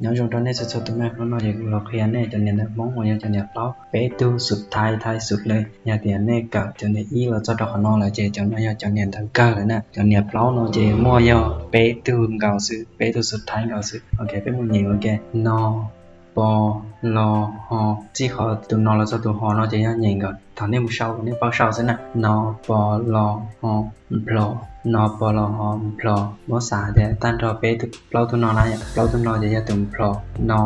Nyob zoo rau nej txhua txhua tus na, hnub no ces kuv los qhia nej cov niam ntawv Hmoob uas yog cov niam plaub, peb tug xub thaiv thaiv xub lawm. Yog tias nej kawm cov niam ib los txog rau qhov no lawm ces cov no yog cov niam ntawv kawg lawm na. Cov niam plaub no ces muaj yog peb tug nkaus xwb, peb tug xub thaiv nkaus xwb. Ok, peb mus nyeem ua ke. No, po, lo, ho. Txij qhov tus no los txog tus ho no ces yog nyeem nkaus. Thaum nej mus sau nej paub sau xwb na. No, po, lo, ho, nplho. No, po, lo, ho, nplho. Muab xav tias tag nrho peb tug, plaub tug no na yom, plaub tug no ces yog tus nplho. No,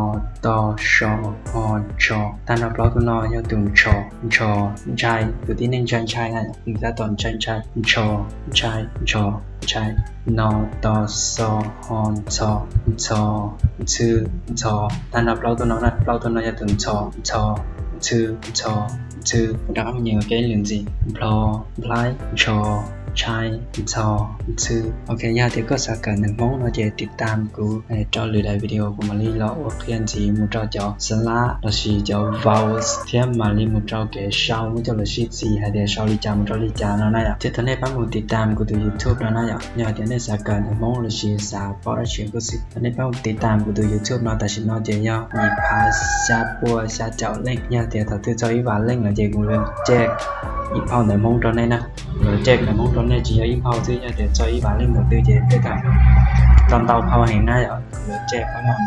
to, so, ho, ntsho. Tag nrho plaub tug no yog tus ntsho, ntsho, ntshai. Tus tib neeg ntshai ntshai na yom, nws tab tom ntshai ntshai. Ntsho, ntshai, ntsho, ntshai. No, to, xo, ho, ntxho, ntxho, ntxhw, ntxho. Tag nrho plaub tug no na, plaub tug no yog tus ntxho, ntxho, ntxhw, ntxho, ntxhw. Kuv rov qab mus nyeem ua ke ib lwm ntxiv. Nplho, nplhaib, ntsho, ntshai, ntxho, ntxhw. Ok, yog tias koj xav kawm ntawv Hmoob no ces tiv tam kuv rau lwm daim video kuv mam li los ua qhia ntxiv mus rau cov xab lab lossis cov vowels thiab mam li mus rau kev sau muab coj los sib txis hais tias sau li cas mus rau li cas no na yom. Thiab thov nej pab mus tiv tam kuv tus YouTube no na yom. Yog tias nej xav kawm ntawv Hmoob lossis xav paub dab tsi kuj xij, thov nej pab mus tiv tam kuv tus YouTube no. Tam sim no ces yog ib phav xya pua xya caum leej. Yog tias thaum twg txog ib vam leej lawm ces kuv yuav caj ib phau ntawv Hmoob rau nej na. Kuv yuav caj ntawv Hmoob rau nej tsis yog ib phau xwb, yog tias txog ib vam leej ntawd twg ces tej zaum tau ntau phau heev na yom. Kuv yuav caj pab mam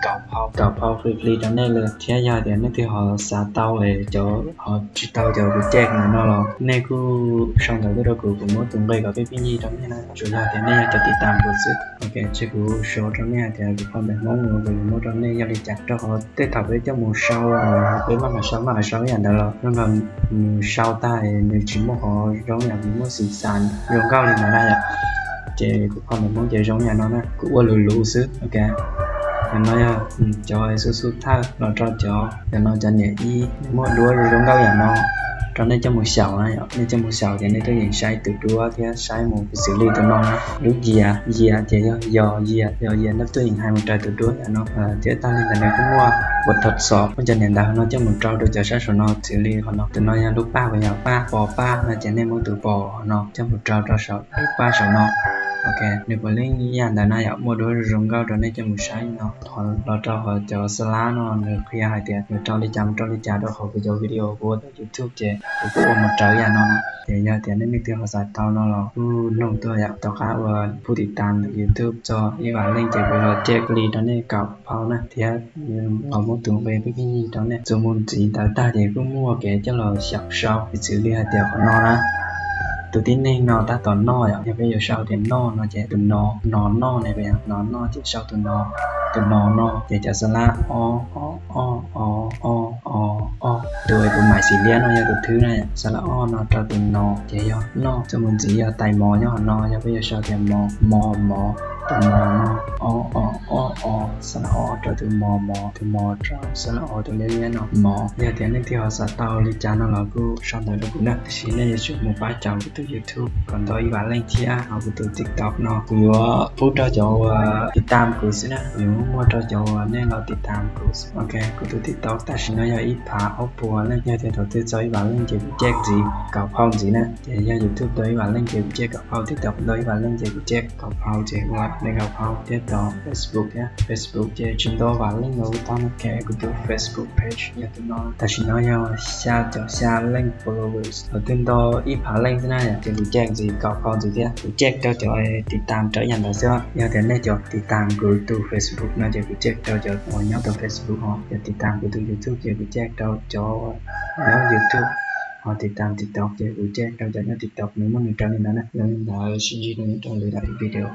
kaum phau, kaum phau free free rau nej li. Thiab yog tias nej twb ho xav tau cov, ho tsis tau cov kuv caj ntawm no los nej kuj sau ntawv tuaj rau kuv, kuv muab tus nqe kom peb pib nyij rau nej na. Tsuas yog tias nej yog cov tiv tam kuv xwb. Ok, ces kuv sau rau nej hais tias kuv phau ntawv Hmoob uas kuv yuav muab rau nej yog li cas, rau qhov tej thaum peb coj mus sau, peb maj mam sau maj mam sau ib yam ntawd los zoo nkaus nws sau tag nws tsis muaj qhov zoo yam nws muaj xim xas zoo nkauj li ntawd na yom. Ces kuv phau ntawv Hmoob ces zoo yam no na, kuv ua luv luv xwb. Ok, cov no yog cov xub xub thawj los rau cov, cov no cov niam ib, nws muaj duab zoo nkauj yam no rau nej coj mus xyaum na yom. Nej coj mus xyaum ces nej tuaj yeem saib tus duab thiab saib mus xws li tus no na. Lub yias, yias ces yog yos yias, yos yias, nej tuaj yeem hais mus raws tus duab yam no. Thiab tag li ntawd nws kuj muaj ua thov xov, muaj cov niam ntawv no coj mus rau rau cov sab saum no xws li qhov no. Tus no yog lub paj uas yog paj, pos paj no ces nej muab tus pos no coj mus rau rau saum lub paj saum no. Ok, nws puav leej ib yam ntawd na yom, muaj duab zoo nkauj rau nej coj mus saib no. Ho los rau qhov cov xab lab no nws qhia hais tias nws rau li cas mus rau li cas, rau qhov kuv cov video kuv ua tau YouTube ces kuv kuj ua mus raws yam no na. Ces yog tias nej leej twg ho xav tau no los kuj noog tuaj yom. Tom qab uas pub tiv tam ntawm YouTube txog ib vam leej ces kuv los caj li rau nej kaum phau na, thiab los muab tus nqe pib pib nyij rau nej. Txuas mus ntxiv ntawd tag ces kuj muaj kev coj los xyaum sau, piv txwv li hais tias qhov no na, tus tib neeg no tab tom noj yom, yog peb yuav sau tias noj no ces tus no, no noj ne, peb no noj ces sau tus no, tus no no ces cov xab lab o, o, o, o, o, o, o, tus uas tus maim xim liab no yog tus thwb na, xab lab o no rau tus no ces yog noj. Txuas mus ntxiv yog tais mov nyob qhov no, yog peb yuav sau tias mos, mos, mov, tus mos no, o, o, o, o, xab lab o rau tus mos, mos, tus mos rau xab lab o tus liab liab no, mov. Yog tias nej twb ho xav tau li cas no los kuj sau ntawv rau kuv na, tiam sis nej yuav tsum mus pab caum kuv tus YouTube kom ntau ib vam leej thiab. Ho kuv tus TikTok no kuv yuav pub rau cov uas tiv tam kuv xwb na, kuv yuav muab muag rau cov uas nej los tiv tam kuv xwb. Ok, kuv tus TikTok tam sim no yog ib phav ob puas leej, yog tias thaum twg txog ib vam leej ces kuv caj ntxiv kaum phau ntxiv na. Ces yog YouTube tau ib vam leej ces kuv caj kaum phau, TikTok tau ib vam leej ces kuv caj kaum phau ces ua li kaum phau, thiab tau Facebook thiab, Facebook ces tsis nto vam leej los kuj tau na. Ok, kuv tus Facebook page yog tus no, tam sim no yog xya caum xya leej followers, thaum twg nto ib phav leej xwb na ces kuv caj ntxiv kaum phau ntxiv thiab. Kuv caj rau cov tiv tam raws yam ntawd xwb. Yog tias nej cov tiv tam kuv tus Facebook no ces kuv caj rau cov uas nyob tus Facebook, ho cov tiv tam kuv tus YouTube ces kuv caj rau cov nyob YouTube, ho tiv tam TikTok ces kuv caj rau cov nyob TikTok. Nws muaj nws raws li ntawd na. Yog li ntawd sib ntsib dua rau lwm daim video.